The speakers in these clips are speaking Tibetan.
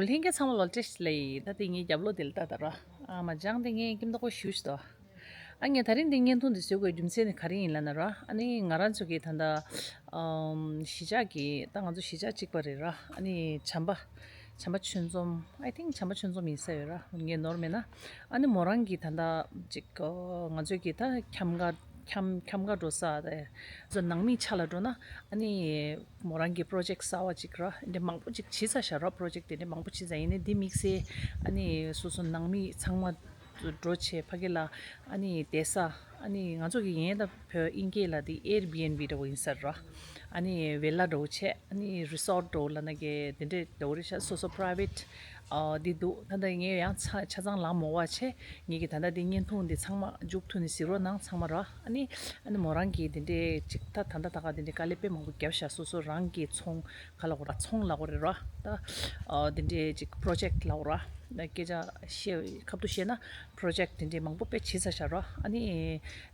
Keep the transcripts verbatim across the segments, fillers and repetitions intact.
ལྷན་རྒྱས་ཚང་མ་ལ་བཀྲ་ཤིས་བདེ་ལེགས། ད་དེ་ངའི་རྒྱབ་ལོགས་དེ་ལ་ལྟ་ད་ར། ཨ་མ་ལྕང་དེ་ངའི་ཀིམ་ཏོག་པོ་ཞུ་ཞུ་དོ། ཨ་ངས་ད་རིང་འདི་བརྙན་ཐུང་འདི་བཟོ་དགོས་རྒྱུ་མཚན་ནི་ག་རེ་ཡིན་ལབ་ན་ར། ཨ་ནི་ང་རང་ཚོ་གི་ད་ལྟ་ཨམ་གཞིས་ཆགས་ཀྱི་ད་ང་ཚོ་གཞིས་ཆགས་གཅིག་པ་རེད་ར། ཨ་ནི་བྱམས་པ་བྱམས་པ་ཆོས་འཛོམས། I think བྱམས་པ་ཆོས་འཛོམས་ཡིན་ས་ཡོད་ར། ངས་ནོར་མེད་ན། ཨ་ནི་མོ་རང་གི་ད་ལྟ་ཅིག་ང་ཚོའི་གི་ད་འཁྱམ་ག་འཁྱམ་འཁྱམ་ག་འགྲོ་ས་དེ་ཚོ་ནང་མིའི་ཆ་ལ་འགྲོ་ན། ཨ་ནི་མོ་རང་གི་པོ་རོ་ཇེཀ་གསར་བ་ཅིག་ར། འདི་མང་པོ་ཅིག་བྱས་ཚར་ཤག་ར། པོ་རོ་ཇེཀ་དེ་འདྲ་མང་པོ་བྱས་ཚར། ཡིན་ནའི་འདི་དམིགས་བསལ་ཨ་ནི་སོ་སོ་ནང་མི་ཚང་མ་འགྲོ་བྱས་ཕ་གི་ལ་ཨ་ནི་བསྡད་ས། ཨ་ནི་ང་ཚོ་གི་ཡིན་ད་བོད་དབྱིན་སྐད་ལ་འདི་ཨེར་བི་ཨེན་བི་འདྲ་བོ་ཡིན་ས་ར། ཨ་ནི་བི་ལ་འདྲ་བོ་བྱས། ཨ་ནི་རི་སོར་ཊི་འདྲ་བོ་ལབ་ན་གི་དེ་འདྲས་འདྲ་བོ་རེད་ཤག་སོ་སོ་པ་རའི་ཝེ་ཊི་ཨ་འདི་འདུག་ད་ལྟ་ངས་ཡང་ཆ་ཆ་ཚང་ལངས་མ་བ་བྱས། ངས་ཀྱི་ད་ལྟ་འདི་བརྙན་ཐུང་འདི་ཚང་མ་མཇུག་ཐུག་ནས་གཟིགས་རོགས་གནང་ཚང་མ་ར། ཨ་ནི་ཨ་ནི་མོ་རང་གིས་འདི་འདྲས་ཅིག་ད་ད་ལྟ་ད་ག་འདི་འདྲས་དཀའ་ལས་དཔེ་མང་པོ་བརྒྱབ་ཤག་སོ་སོ་རང་གི་ཚོང་ག་ལ་གོ་ར། ཚོང་ལ་གོ་རེད་ར། ད་ཨ་འདི་འདྲས་ཅིག་པོ་རོ་ཇེཀ་ལ་གོ་ར། ད་སྐད་ཆ་བཤད་ཁ་ཐུག་བཤད་ན་པོ་རོ་ཇེཀ་དེ་འདྲས་མང་པོ་དཔེ་བྱས་ཚར་ཤག་ར། ཨ་ནི་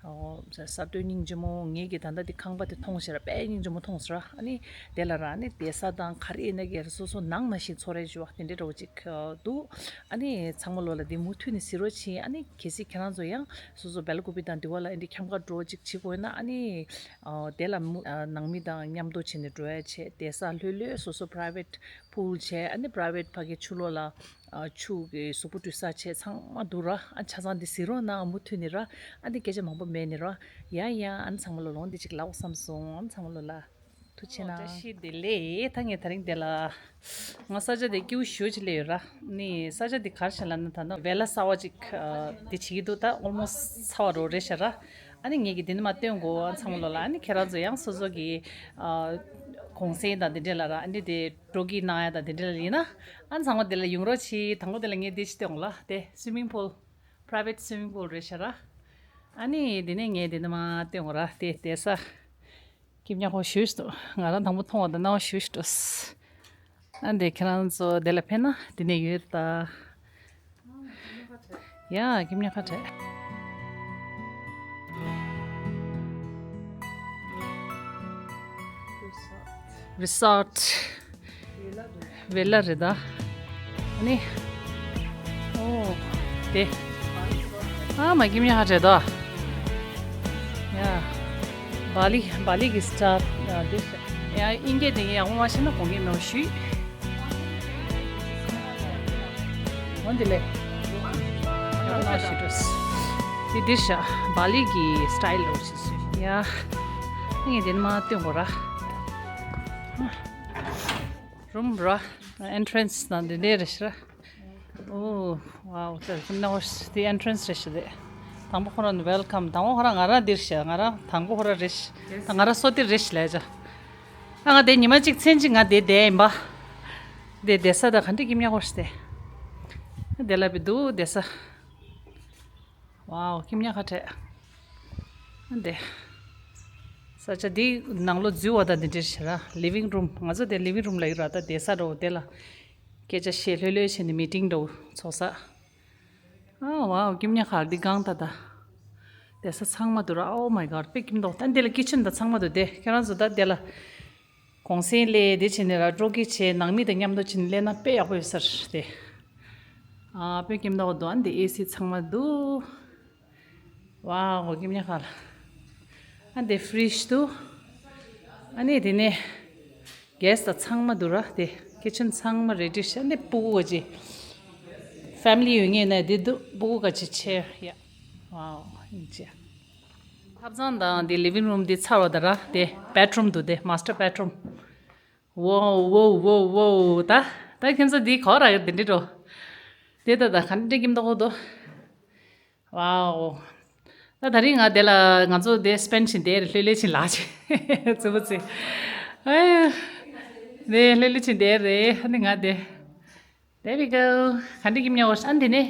ཨོ་གསར་གཏོད་སྙིང་རྗེ་མོ། ངས་ཀྱི་ད་ལྟ་འདི་ཁང་པ་དེ་མཐོང་ཤག་ར། དཔེ་སྙིང་རྗེ་མོ་མཐོང་ཤག་ར། ཨ་ནི་དེ་ལ་ར་ཨ་ནི་བསྡད་ས་དང་ག་རེ་ཡིན་ན་གི་ར་སོ་སོ་ནང་ན་བཞིན་ཚོར་རེ་ཞུ་བ་དེ་འདྲས་འདྲ་བོ་ཅིག་འདུག་ཨ་ནི་ཚང་མ་ལོ་ལ་འདི་མུ་མཐུད་ནས་གཟིགས་རོགས་བྱེད། ཨ་ནི་གལ་སྲིད་ཁྱེད་རང་ཚོ་ཡང་སོ་སོ་བེ་ལ་ཀུ་པི་དང་འདི་བ་ལ་ཨ་འདི་འཁྱམ་ག་འགྲོ་ཅིག་བྱེད་དགོས་ན། ཨ་ནི་ཨ་དེ་ལ་མུ་ཨ་ནང་མི་དང་མཉམ་དུ་བྱས་ནས་འགྲོ་ཡ་བྱས། བསྡད་ས་ལྷོད་ལྷོད་སོ་སོ་པ་རའི་ཝེ་ཊི་པུལ་བྱས། ཨ་ནི་པ་རའི་ཝེ་ཊི་ཕ་གི་ཆུ་ལོག་ལ་ཨ་ཆུ་གི་གཟུགས་པོ་འདྲུད་ས་བྱས་ཚང་མ་འདུག་ར། ཨ་ཆ་ཚང་འདི་གཟིགས་རོགས་གནང་། མུ་མཐུད་ནས་ར། ཨ་འདི་སྐད་ཆ་མང་པོ་མེད་ནས་ར། ཡ་ཡ་ཨ་ནི་ཚང་མ་ལོ་ལོང་འདི་ཅིག་ལབ་བསམ་སོང་། ཨ་ནི་ཚང་མ་ལོ་ལ་ཐུགས་རྗེ་ཆེ་གནང་། བཀྲ་ཤིས་བདེ་ལེགས། ད་ངས་ད་རིང་འདི་ལ་ང་ས་ཆ་འདི་སྐྱིད་པོ་ཞེ་པོ་ཅིག་སླེབས་ཡོད་ར། ནི་ས་ཆ་འདི་ག་རེ་བྱས་ལབ་ན་ད་ནི་བེ་ལ་གསར་བ་ཅིག་ཨ་འདི་བྱེད་ཀྱི་འདུག་ད་ཨོལ་མོ་སི་ཊི་ཚར་བ་འདྲ་བོ་རེད་ཤག་ར། ཨ་ནི་ངས་ཀྱི་འདི་ནས་མར་སྟོན་དགོས། ཨ་ཚང་མ་ལོ་ལ་ཨ་ནི་ཁྱེད་རང་ཚོ་ཡང་སོ་སོ་གི་ཨ་གུང་སེང་དང་འདི་འདྲས་ལ་ར། ཨ་ནི་དེ་འགྲོ་གི་གནང་ཡ་དང་འདི་འདྲས་ལ་ཡིན་ན། ཨ་ཚང་མ་འདི་ལ་ཡོང་རོགས་གྱིས། དང་པོ་འདི་ལ་ངས་འདི་ཅིག་སྟོན་དགོས་ལ། དེ་སུའི་མིང་པུལ། པ་རའི་ཝེ་ཊི་སུའི་མིང་པུལ་རེད་ཤག་ར། ཨ་ནི་འདི་ནས་ངས་འདི་ནས་མར་སྟོན་དགོས་ར། དེ་བསྡད་ས་སྐྱིད་ཉག་པོ་ཞེ་པོ་ཅིག་འདུག་ང་རང་དང་པོ་མཐོང་བ་དང་སྣང་བ་ཞེ་པོ་ཅིག་འགྲོ། ཨ་འདི་ཁྱེད་རང་ཚོ་འདི་ལ་ཕེབས་ན་འདི་ནས་ཡོད་ད། ཡ་སྐྱིད་ཉག་ཁ་བྲལ། རི་སོར་ཊི། བེ་ལ་རེད་ད། ཨ་ནི། ཨོ། དེ། ཨ་མ་སྐྱིད་ཉག་ཁ་བྲལ་ད། ཡ། བ་ལི་བ་ལི་གི་སི་ཊལ་དེ། ཡ་དབྱིན་སྐད་དེ་ངས་ཡག་པོ་མ་ཤེས་ན་དགོངས་འགལ་མེད་པ་ཞུ། འོན་ཏེ་ལེ། ཡག་པོ་མ་ཤེས་འགྲོ། དེ་འདིར་ཤ་བ་ལི་གི་སི་ཊལ་ལ་འོ་ཆི་སུ་ཡ། ངས་དེ་ནས་མར་སྟོན་དགོས་ར། རུམ་ར། ཨེན་ཊི་རན་སི་ནང་འདི་འདྲས་རེད་ཤག་ར། ཨོ། ཝའོ། ད་ཁྱིམ་ནང་འོ་ཤི་དེ་ཨེན་ཊི་རན་སི་རེད་ཤག་དེ། དང་པོ་ཁོ་རང་ནི་ཝེལ་ཀམ། དང་པོ་ཁོ་རང་ང་རང་འདིར་ཤག་ང་རང་དང་པོ་ཁོ་རང་རེད་ཤག་ད་ང་རང་སོ་དེར་རེད་ཤག་ལས་ཅག་ཨ་ང་དེ་ཉི་མ་གཅིག་མཚན་གཅིག་ང་དེ་བསྡད་ཡིན་པ། དེ་བསྡད་ས་ད་ག་འདྲས་སྐྱིད་ཉག་པོ་ཞིག་དེ། དེ་ལ་བི་འདུག་བསྡད་ས། ཝའོ། སྐྱིད་ཉག་ཁ་བྲལ། འདི། ས་ཆ་འདི་ནང་ལོགས་འཛུལ་བ་དང་འདི་འདྲ་ཞིག་ར། ལི་ཝིང་རུམ། ང་ཚོ་དེ་ལི་ཝིང་རུམ་ལ་ཡོད་ར། ད་བསྡད་ས་འདྲ་བོ་དེ་ལ་སྐད་ཆ་བཤད་ལྷོད་ལྷོད་བྱས་ནས་མི་ཊིང་འདྲ་བོ་ཚོགས་ས། ཨ་ཝའོ། སྐྱིད་ཉག་ཁ། འདི་སྒང་ད་ད། བསྡད་ས་ཚང་མ་འདུག་ར། Oh my God། དཔེ་སྐྱིད་མདོག་ད་འདི་ལ་ཀི་ཆན་ད་ཚང་མ་འདུག་དེ་ཁྱེད་རང་ཚོ་ད་དེ་ལ། གུང་སེང་སླེབས་དེ་བྱས་ནས་ར་སྤྲོ་སྐྱིད་བྱས་ནང་མི་དང་མཉམ་དུ་བྱས་ནས་སླེབས་ན་དཔེ་ཡག་པོ་ཡོད་ས་རེད་དེ། ཨ་དཔེ་སྐྱིད་མདོག་འདུག་ཨ་འདི་ཨེ་སི་ཚང་མ་འདུག་ཝའོ། སྐྱིད་ཉག་ཁ་ལ། ཨ་འདི་ཕི་རིཇ་འདུག་ཨ་ནི་དེ་ནས་གེ་སི་དང་ཚང་མ་འདུག་ར། དེ་ཀི་ཆན་ཚང་མ་རེ་ཌི་ཤག་ཨ་འདི་སྤུ་གུ་ག་ཅི། ཕེ་མི་ལི་ཡོད་ངེས་ན་འདི་འདུག་སྤུ་གུ་ག་ཅི་ཆེར་ཡ། ཝའོ། ཡིན་ཅི། ཐབ་ཚང་དང་དེ་ལི་ཝིང་རུམ་དེ་ཚར་བ་ད་ར། དེ་བེད་རུམ་འདུག་དེ་མ་སི་ཊར་བེད་རུམ། ཝོ་ཝོ་ཝོ་ཝོ། ད་ད་ཁྱེད་ཚོ་འདི་ག་ར་ཡོད་དེ་འདྲི་འགྲོ། དེ་ད་ད་ག་འདྲ་སྐྱིད་མདོག་འདུག་ཝའོ། ད་ད་རིང་ང་དེ་ལ་ང་ཚོ་དེ་སི་པེན་ཌི་བྱེད་དེ་རེད། ལྷོད་ལྷོད་ཕྱིན་ལགས་ཅི། ཙི་བུ་ཙི། ཨ་ཡ། དེ་ལྷོད་ལྷོད་ཕྱིན་དེ་རེད། ཨ་ནི་ང་དེ། There we go. ག་འདྲ་སྐྱིད་ཉག་པོ་ཞིག་ཨ་འདི་ནས་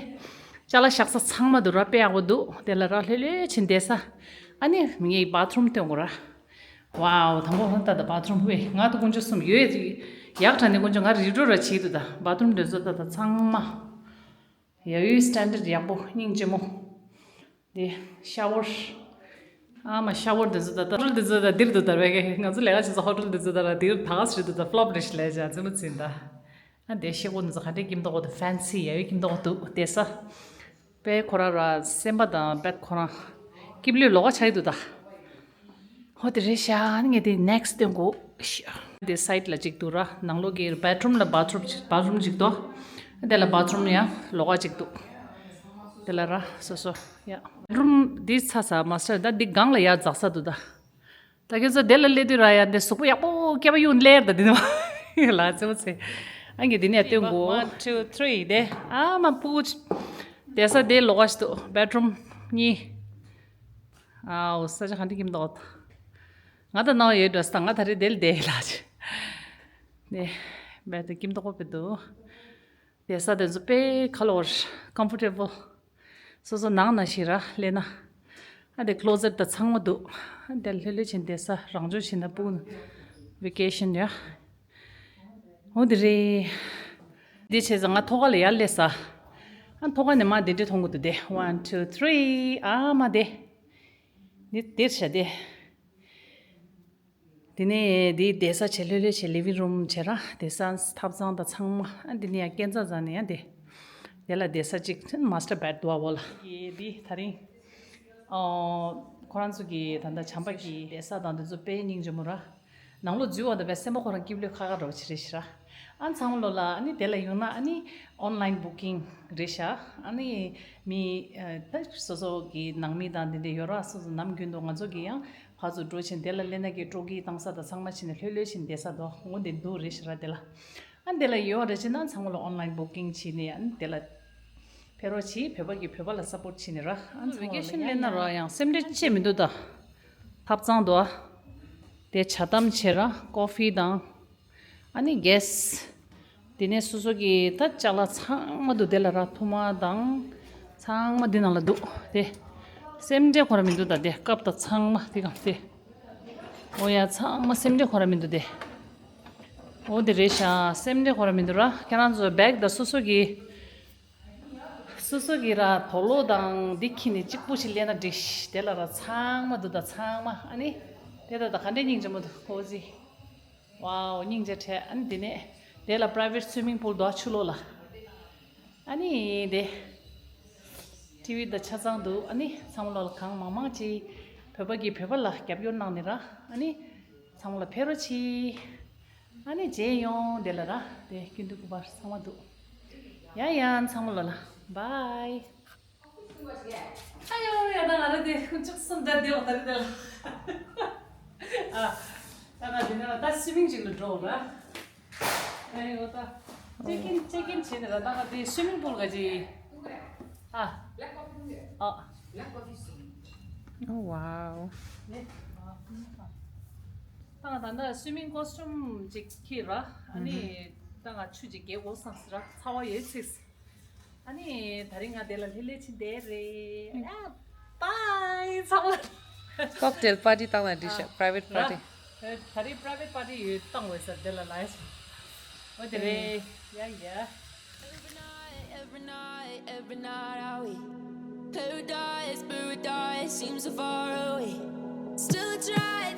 ཅ་ལག་བཞག་ས་ཚང་མ་འདུག་ར། དཔེ་ཡག་པོ་འདུག་དེ་ལ་ར་ལྷོད་ལྷོད་ཕྱིན་བསྡད་ས། ཨ་ནི་ངས་བཱ་ཐི་རུམ་སྟོན་དགོས་ར། ཝའོ། དང་པོ་ཧོན་ཏ་དང་བཱ་ཐི་རུམ་ཝེ། ང་དང་དཀོན་མཆོག་གསུམ་ཡོད། ཡག་དྲགས་ནས་དཀོན་མཆོག་ང་རིག་འགྲོ་ར་བྱེད་འདུག་ད་བཱ་ཐི་རུམ་འདི་ཚོ་ད་ད་ཚང་མ་ཡ་ཡོད། སི་ཊན་ཌར་ཌི་ཡག་པོ་སྙིང་རྗེ་མོ། དེ་ཤ་ཝར། ཨ་མ་ཤ་ཝར་འདི་ཚོ་ད་ད་ཧོ་ཊེལ་འདི་ཚོ་ད་འདིར་འདུག་ད་བས་ང་ཚོ་ལས་ཀ་བྱེད་ས་ཧོ་ཊེལ་འདི་ཚོ་ད་ར་འདིར་ད་ག་སེ་རེད་འདུག་ད་ཕི་ལོབ་རེད་ཤག་ལས་བྱ་ཙི་མོ་ཚིན་ད། ཨ་དེ་ཤེལ་སྒོ་འདི་ཚོ་ག་འདྲའི་སྐྱིད་མདོག་འདུག་ཕན་སི་ཡ་ཡོད་ཀྱི་མདོག་འདུག་བསྡད་ས། པའི་ཁོ་རང་ར་སེམས་པ་དང་པད་ཁོ་རང་སྐྱིབ་ལོས་ལོགས་ཀ་ཆགས་ཀྱི་འདུག་ད། ཧོ་དེ་རེད་ཤག་ངས་དེ་ནེག་སི་སྟོན་དགོས་ཤག་དེ་སའིད་ལ་གཅིག་འདུག་ར། ནང་ལོགས་ཀྱི་བེད་རུམ་ལ་བཱཐ་རུམ་བཱཐ་རུམ་གཅིག་འདུག་དེ་ལ་བཱཐ་རུམ་ཡང་ལོགས་ཀ་གཅིག་འདུག་དེ་ལ་ར་སོ་སོ་ཡ། བེད་རུམ་འདི་ཚ་ས་མ་སི་ཊར་ད་འདི་སྒང་ལ་ཡར་འཛེགས་ས་འདུག་ད། ད་ཁྱོད་ཚོ་དེ་ལ་སླེབས་དུས་ར་ཡ་འདི་གཟུགས་པོ་ཡག་པོ་སྐྱེ་བ་གཡུག་སླེབས་ད་འདི་ནི་ལ་ཙེ་བོ་ཚེ། ཨང་གི་འདི་ནས་སྟོན་དགོས། One, two, three དེ། ཨ་མ་ཕྲུ་གུ། བསྡད་ས་དེ་ལོགས་ཀ་ཞིག་འདུག་བེད་རུམ་གཉིས། ཨའོ་ས་ཆ་ག་འདྲ་སྐྱིད་མདོག་ང་དང་ནང་ཡོད་འགྲོ་ས་ང་ད་རེས་དེ་ལ་བསྡད་ལ་ཅི། དེ་བེད་དེ་སྐྱིད་མདོག་པོ་དཔེ་འདུག་བསྡད་ས་དེ་ཚོ་དཔེ་ཁ་ལོར་ཀམ་ཕོར་ཊེ་བལ། སོ་སོ་ནང་ན་ཞིག་ར་སླེབས་ན། ཨ་དེ་ཀློ་ཟེཊ་དང་ཚང་མ་འདུག་ཨ་དེ་ལྷོད་ལྷོད་བྱས་བསྡད་ས་རང་སྦྱོང་བྱེད་ན་སྤུ་གུ་ཝེ་ཀེ་ཤན་ཡ། འོ་དེ་རེད། འདི་བྱས་ཙང་ང་ཐོག་ཁ་ལ་ཡར་སླེབས་ས། ཨ་ཐོག་ཁ་ནས་མར་འདི་འདྲ་མཐོང་གི་འདུག་དེ། One, two, three ཨ་མ་དེ། འདི་འདིར་བྱ་དེ། དེ་ནས་དེའི་བསྡད་ས་བྱས་ལྷོད་ལྷོད་བྱས་ལི་ཝིང་རུམ་བྱས་ར་བསྡད་ས་ཐབ་ཚང་དང་ཚང་མ་ཨ་འདི་ནས་ཡང་སྐས་འཛེག་བཟོས་ནས་ཡང་དེ། དེ་ལ་བསྡད་ས་གཅིག་མ་སི་ཊར་བེད་འདུག་ཨ་འོ་ལ། ཡེ་འདི་ད་རིང་། ཨོ། ཁོ་རང་ཚོ་གི་ད་ལྟ་བྱམས་པ་གི་བསྡད་ས་དང་འདི་ཚོ་དཔེ་སྙིང་རྗེ་མོ་ར། ནང་ལོགས་འཛུལ་བ་དང་བས་སེམས་པ་ཁོ་རང་སྐྱིད་པོ་ལོས་ཁ་ཁ་འདྲ་བོ་ཅིག་རེད་ཤི་ར། ཨ་ཚང་མ་ལོ་ལ་ཨ་ནི་དེ་ལ་ཡོང་ན་ཨ་ནི་ཨོན་ལའིན་བུ་ཀིང་རེད་ཤག་ཨ་ནི་མི་ད་སོ་སོ་གི་ནང་མི་དང་དེ་འདྲ་ཡོད་ར། སོ་སོ་ནམ་རྒྱུན་དུ་ང་ཚོ་གི་ཡང་ཕར་ཚུར་འགྲོ་ཕྱིན་དེ་ལ་སླེབས་ན་གི་སྤྲོ་སྐྱིད་བཏང་ས་དང་ཚང་མ་བྱས་ནས་ལྷོད་ལྷོད་བྱས་ནས་བསྡད་ས་དོ་འོ་དེ་འདུག་རེད་ཤི་ར། དེ་ལ་ཨ་དེ་ལ་ཡོད་རེད་ཅེ་ན་ཚང་མ་ལ་ཨོན་ལའིན་བུ་ཀིང་བྱས་ནས་ཨ་ནི་དེ་ལ་ཕེབས་རོགས་གྱིས། བོད་པ་གི་བོད་པ་ལ་སབ་པོར་ཊ་བྱས་ནས་ར། ཨ་ཚང་མ་ལ་ཝེ་ཀེ་ཤན་ཡང་སླེབས་ན་ཡང་ར་ཡང་སེམས་ཁྲལ་ཅི་མི་འདུག་ད། ཐབ་ཚང་དུ་ཨ། དེ་ཇ་དམ་བྱས་ར་ཀོ་ཕི་དང་། ཨ་ནི་གེ་སི། དེ་ནས་སོ་སོ་གི་ད་ཅ་ལག་ཚང་མ་འདུག་དེ་ལ་ར་ཐུར་མ་དང་། ཚང་མ་འདི་ནང་ལ་འདུག་དེ། སེམས་ཁྲལ་ཁོ་ར་མི་འདུག་ད་དེ་ཀབ་དང་ཚང་མ་དེ་གང་དེ། འོ་ཡ་ཚང་མ་སེམས་ཁྲལ་ཁོ་ར་མི་འདུག་དེ། འོ་དེ་རེད་ཤག་སེམས་ཁྲལ་ཁོ་ར་མི་འདུག་ར། ཁྱེད་རང་ཚོ་བེག་དང་སོ་སོ་གི། སོ་སོ་གི་ར་དུག་ལོག་དང་འདི་འཁྱེར་ནས་གཅིག་པུ་ཞིག་སླེབས་ན་འགྲིག་དེ་ལ་ར་ཚང་མ་འདུག་ད་ཚང་མ་ཨ་ནི། དེ་ད་ད་ག་འདྲའི་སྙིང་རྗེ་མོ་འདུག་ཀོ་ཟི། ཝའོ་སྙིང་རྗེ་ཁྲལ། ཨ་ནི་འདི་ནས་དེ་ལ་པ་རའི་ཝེཊ་སུའི་མིང་པུལ་འདུག་ཆུ་ལོགས་ལ། ཨ་ནི་དེ། ཊི་ཝི་དང་ཆ་ཚང་འདུག་ཨ་ནི་ཚང་མ་ལོགས་ལ་གང་མང་མང་ཅིག་བོད་པ་གིས་བོད་པ་ལ་རྒྱབ་སྐྱོར་གནང་ནས་ར། ཨ་ནི་ཚང་མ་ལ་ཕེབས་རོགས་གྱིས། ཨ་ནི་མཇལ་ཡོང་དེ་ལ་ར་དེ་སྐྱིད་སྡུག་སྐུ་པར་ཚང་མ་འདུག་ཡ་ཡ་ཚང་མ་ལོ་ལ་བའི། ཨ་ཡོ་ཡ་ད་ང་ར་དེ་ཁུ་ཅག་སུམ་ད་དེ་འོ་ད་རེ་དེ་ལ། ཨ་ད་ང་དེ་ན་ད་སུའི་མིང་ཅིག་ལ་འགྲོ་ར། ཨ་ཡོ་ད་ཅེག་ཨིན་ཅེག་ཨིན་བྱས་ནས་ར་ད་ང་དེ་སུའི་མིང་པུལ་ག་ཅི། ཨ་ཨ། ཨོ་ཝའོ། ནེ། ད་ང་ད་ལྟ་སུའི་མིང་ཀོ་སི་ཊུམ་ཅིག་འཁྱེར་ར། ཨ་ནི་ད་ང་ཆུ་ཅིག་རྒྱག་དགོས་བསམ་སི་ར་ཚ་བ་ཡོད་ཚིགས། ཨ་ནི་ད་རིང་ང་དེ་ལ་ལྷོད་ལྷོད་བྱས་བསྡད་རེད། ཨ་བའི་ཚང་མ། ཀོག་ཊེལ་པར་ཊི་བཏང་ན་འགྲིག་ཤག་པ་རའི་ཝེཊ་པར་ཊི། ད་རིང་པ་རའི་ཝེཊ་པར་ཊི་ཡོད་བཏང་འོས་ས་དེ་ལ་ལ་ཡ་ཤག་འོ་དེ་རེད་ཡ་ཡ། Every night, every night, every night I wait. Paradise, paradise seems so far away. Still I try